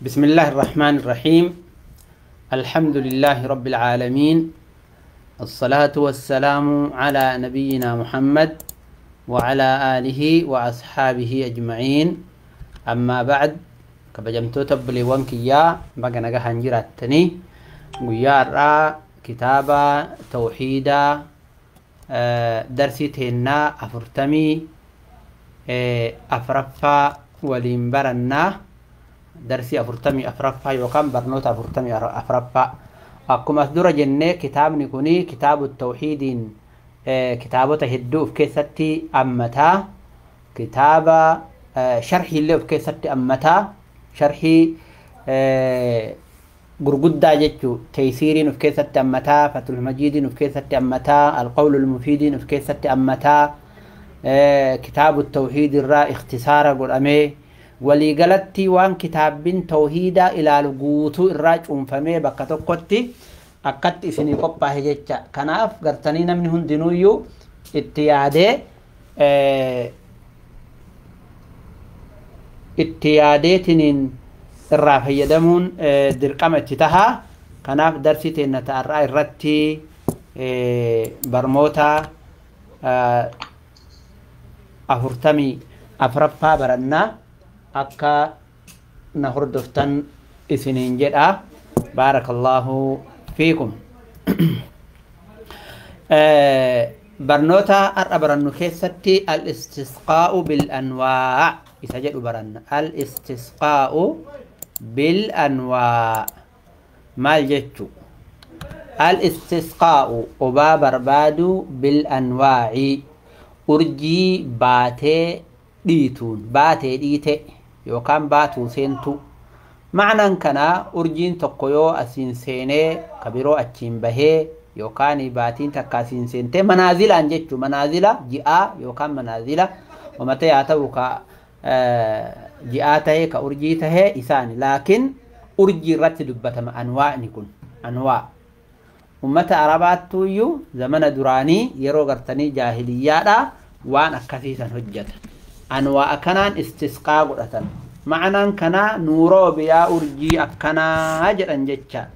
بسم الله الرحمن الرحيم. الحمد لله رب العالمين، الصلاة والسلام على نبينا محمد وعلى آله وأصحابه أجمعين. أما بعد، kabajamtoota obboleewwan kiyyaa, baga nagahaan jiraattanii. Guyyaa har'aa kitaaba tawxiidaa darsii teennaa 44ffaa waliin barannaa. Darsii 44ffaa yookaan barnoota 44ffaa. Akkuma as dura jennee, kitaabni kuni kitaabu tawxiidiin kitaabota hedduu of keessatti ammataa, kitaaba sharhiillee of keessatti ammataa, sharhii gurguddaa jechuu Teysiiriin of keessatti ammataa, Fatul Majiidiin of keessatti ammataa, Alqawlul Mufiidiin of keessatti ammataa, kitaabu tawxiid irraa ikhtisaara godhamee, waliigalatti waan kitaabbiin tawhiidaa ilaalu guutuu irraa cuunfamee bakka tokkotti akkatti isinii qophaa'e jecha. Kanaaf gartanii namni hundinuuyyuu itti yaadee, itti yaadeetiniin irraa fayyadamuun dirqama itti tahaa. Kanaaf darsii teenna ta'arraa irratti barmoota 44ffaa barannaa. Akka na hordoftan isiniin jedha. Baarakallaahu fiikum. Barnoota har'a barannu keessatti al-istisqaa'u bil anwaa isa jedhu baranna. Al-istisqaa'u bil anwaa maal jechu? Al-istisqaa'u, obaa barbaadu, bil anwaa'i, urjii baatee dhiituun, baatee dhiite yookaan baatuu seentu. Ma'anaan kanaa urjiin tokko yoo asiin seenee ka biroo achiin bahee, yookaan baatiin takka asiin seentee, manaazilaan jechuu, manaazila ji'aa yookaan manaazila umatee haa ta'u, ka ji'aa tahee, ka urjii tahee isaani, laakiin urjii irratti dubbatama. Anwaa'ni kun anwaa ummata Arabaattuuyyuu zamana duraanii yeroo gartanii jaahiliyyaadha waan akkasiisan hojjeta. Anwaa akkanaan istisqaa godhatan. Ma'anaan kanaa nuuroobi, yaa urjii akkanaa jedhan jecha.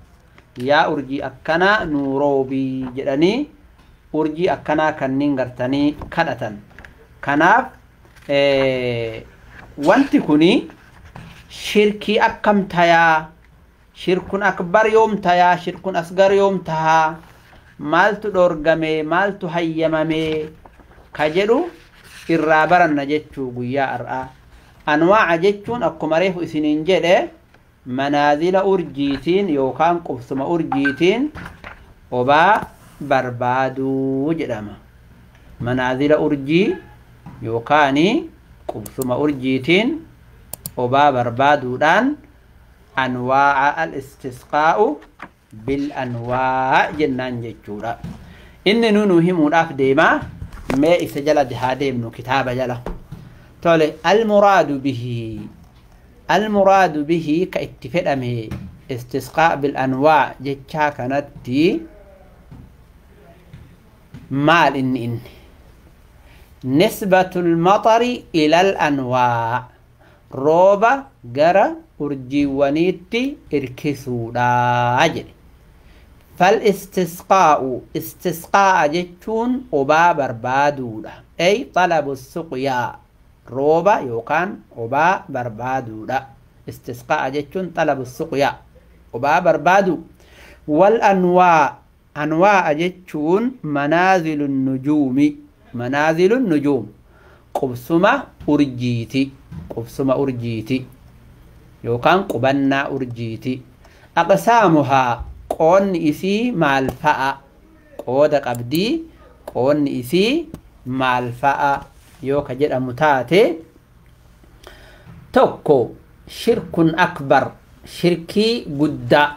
Yaa urjii akkanaa nuuroobii jedhanii urjii akkanaa kanneen gartanii kadhatan. Kanaaf wanti kuni shirkii akkam tayaa? Shirkun akbar yoom tayaa? Shirkun asgar yoom tahaa? Maaltu dhoorgame? Maaltu hayyamame? Ka jedhu irraa baranna jechuu guyyaa har'aa. Anwaaca jechuun akkuma reefu isiniin jedhe, manaazila urjiitiin yookaan qubsuma urjiitiin obaa barbaaduu jedhama. Manaazila urjii yookaan qubsuma urjiitiin obaa barbaaduudhaan anwaaca, al-istisqaa'u bil anwaa jennaan jechuudha. Inni nu himuudhaaf deemaa, mee isa jala haa deemnu, kitaaba jala. Tole, almuraadu bihi, almuraadu bihi, ka itti fedhame istisqaa bil anwaa jechaa kanatti maal? Inni nisbatul maxari ilal anwaa, rooba gara urjiiwwaniitti irkisuudha jedhe. فالاستسقاء، استسقاء jechuun obaa barbaaduudha. أي طلب السقيا، rooba yookaan obaa barbaaduudha. Istisqaa'a jechuun طلب السقيا، obaa barbaadu. والأنواع، أنواع jechuun منازل النجوم، منازل النجوم qubsuma urjiiti, qubsuma urjiiti yookaan qubannaa urjiiti. أقسامها، qoonni isii maal fa'a? Qooda qabdii, qoonni isii maal fa'a yoo ka jedhamu taate, tokko shirkun akbar, shirkii guddaa.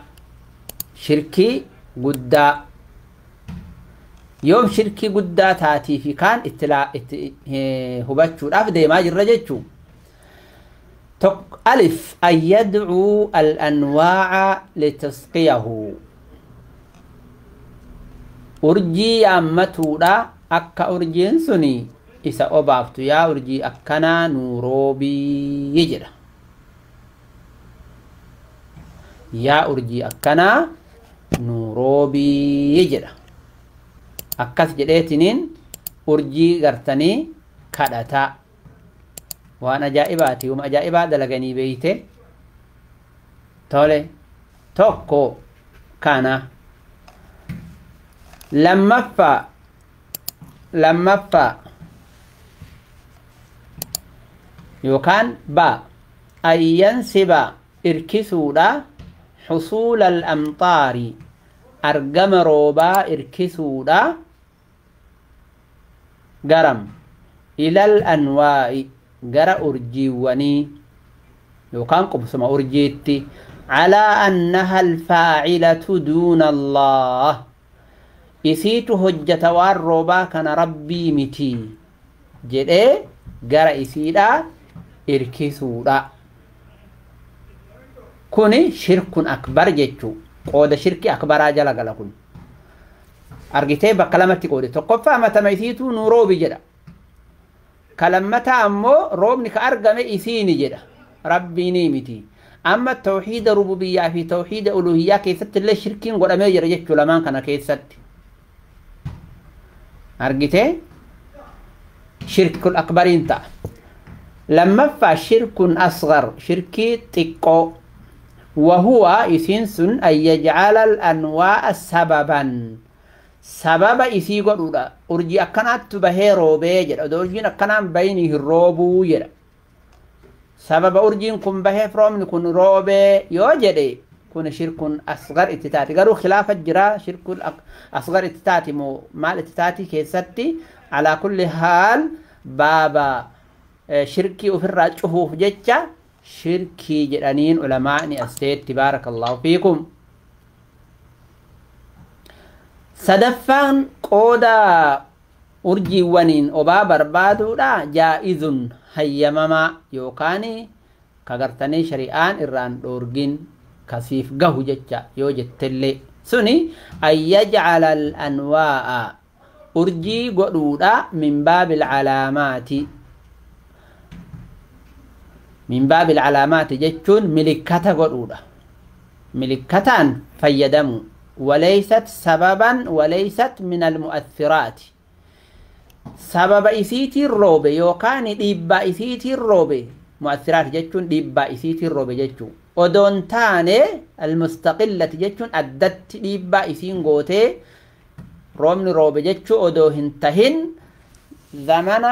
Shirkii guddaa yoom shirkii guddaa taatii fi kaan itti hubachuudhaaf deemaa jirra jechuu. ألف، أن يدعو الأنواع لتسقيه، urjii yaammatuudha akka urjiin suni isa obaaftu. Yaa urjii akkanaa nuu roobii jedha. Yaa urjii akkanaa nu roobii jedha. Akkas jedheetiniin urjii gartanii kadhataa. Waan ajaa'ibaati, uma ajaa'ibaa dalaganii beeyte. Tole, tokko kana. Lammaffaa yookaan ba ayyansiba irkisuudha xusuula al-amxaari argama roobaa irkisuudha garam ilal anwaa'i gara urjiiwwanii yookaan qubsuma urjiitti calaa annaha alfaacilatu duuna allaah isiitu hojjata waan roobaa kana rabbii miti jedhee gara isiidhaa irkisuudha. Kuni shirkun akbar jechuu qooda shirki akbaraa jala gala kun. Argitee bakka lamatti qoode. Tokkoffaa matama isiituu nu roobi jedha. Ka lammataa ammoo roobni ka argame isiini jedha. Rabbiinii miti. Amma tawxiida rububiyyaa fi tawxiida uluhiyyaa keessatti illee shirkiin godhamee jira jechuu lamaan kana keessatti. Argitee shirkul akbariin ta'a. Lammaffaa shirkun asgar shirkii xiqqoo. وهو إسنس أن يجعل الأنواع سببا سبب إسي قدودا أرجي أكنات بهي روبي جدا أرجي أكنان بينه الروبو جدا سبب أرجي كن بهي فروم كن روبي يوجدي كن شرك أصغر اتتاتي قالوا خلاف الجرا شرك أصغر اتتاتي مو مال اتتاتي كيستي على كل حال بابا شركي وفر شوف جتة شركي جرانين علماء أستيت بارك الله فيكم. صدفان قودا أرجي ونين أبا بربادو لا جائز هيمما يوكاني كغرتني شريعان إران دورجين كسيف قهو جتة يوجد تلي سني أن يجعل الأنواع أرجي قدودا من باب العلامات من باب العلامات جتون ملكة قدودا ملكتان فيدمو وليست سببا وليست من المؤثرات سبب إسيتي الروبي يوكاني ديبا إسيتي الروبي مؤثرات جتون ديبا إسيتي الروبي جتون ودون تاني المستقلة جتون أدت ديبا إسين غوتي رومن روبي جتون ودو هنتهن زمن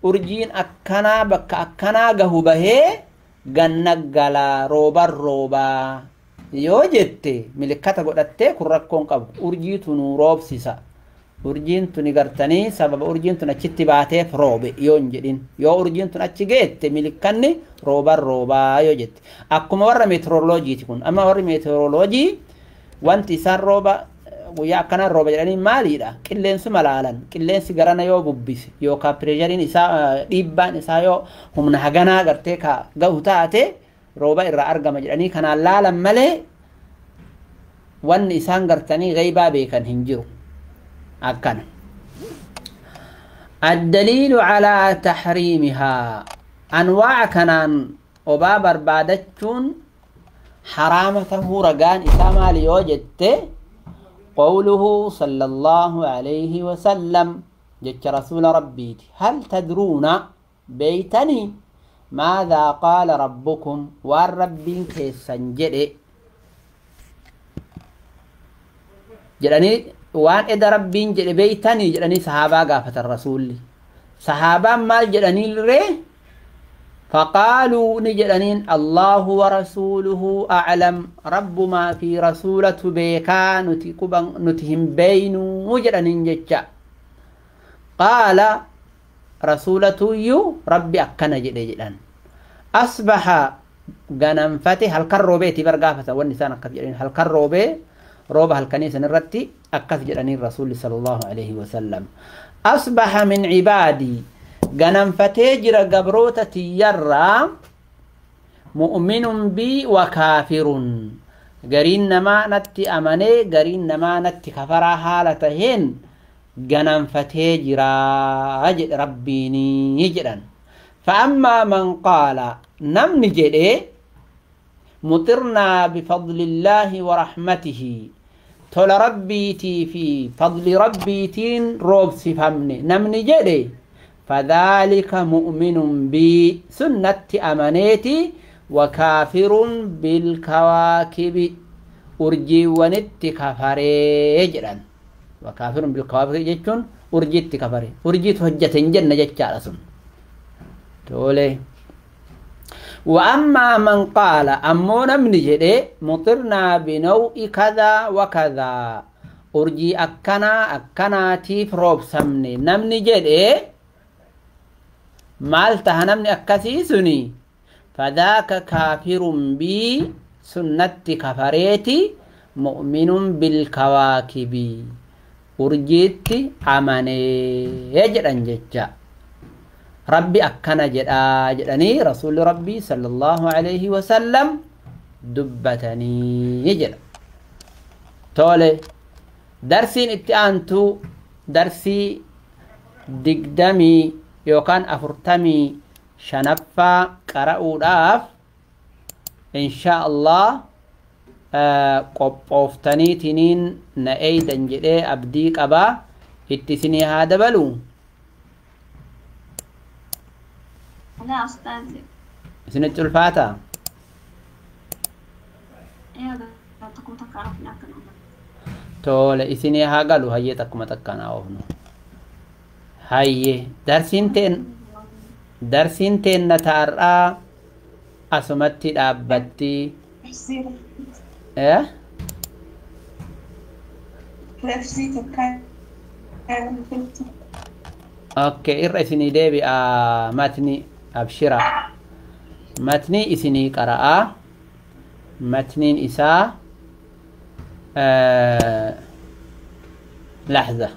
urjiin akkanaa bakka akkanaa gahu bahee ganna galaa rooban roobaa yoo jette milikkata godhattee kun rakkoon qabu urjii tunu roobsisa urjiin tuni gartanii sababa urjiin tun achitti baateef roobe yoo hin jedhin yoo urjiin tun achi geette milikkanni rooban roobaa yoo jette akkuma warra meetirooloojiiti kun amma warri meetirooloojii wanti isaan rooba guyyaa akkanaan rooba jedhanii maaliidha qilleensuma laalan qilleensi garana yoo bubbise yookaan pireeshariin isaa dhiibbaan isaa yoo humna haganaa gartee ka gahu taate rooba irraa argama jedhanii kanaan laalan malee wanni isaan gartanii gaybaa beekan hin jiru akkana. الدليل على تحريمها أنواع كنان أبا بربادتشون حرامته رقان إساما ليوجدت قوله صلى الله عليه وسلم جت رسول ربي هل تدرون بيتني ماذا قال ربكم والرب كيسن جدي جدني وان إذا ربين جدي بيتني جدني صحابة قافة الرسول صحابة ما جدني لري فقالوا نجدنين الله ورسوله أعلم رب ما في رسولة بيكا نتهم بينو جدنين جتشا قال رسولة يو ربي أكنا جدي جدن أصبح غنمفتي هل كروبي تبرقافة والنسان أكف جدنين هل كروبي روبها الكنيسة نرتي أكف جدنين رسول صلى الله عليه وسلم أصبح من عبادي غنمفتي جرى قبروتة يرى مؤمن بي وكافر قرين ما نتي أمني قرين ما نتي كفر حالتهن غنمفتي جرى ربيني جرا فأما من قال نمني جري مطرنا بفضل الله ورحمته tola rabbiitii fi fadli rabbiitiin roobsifamne namni jedhe fadhaalika mu'minun bii sunnatti amaneeti wakaafirun bilkawaakibi urjiiwwanitti kafaree jedhan. Wakaafirun bilkawaakibi jechuun urjiitti kafare, urjiitu hojjate hin jenne jechaadha sun. Tole. وأما من قال أمو نمني جدي مطرنا بنوء كذا وكذا أرجي أكنا أكنا تيف روب سمني نمني جدي مالتها نمني أكسيسني فذاك كافر بي سنة كفريتي مؤمن بالكواكب أرجيت أمني يجرن ججا ربي أكنا جدا جدني رسول ربي صلى الله عليه وسلم دبتني يجد. تولي درسين اتئانتو درسي دقدمي يوكان أفرتمي شنفا قرأوا داف إن شاء الله قبوفتني تنين نأيدا جدي أبديك أبا اتسني هذا بلو. لا أستاذ isinitti ulfaata? Tole isinii haa galu hayyee takkuma takkaan haa oofnu. Hayyee darsiin teenna taarraa asumatti dhaabbatti. Okay, irra isinii deebi'a matni abshira. Matni isinii qara'a. Matniin isaa lahza.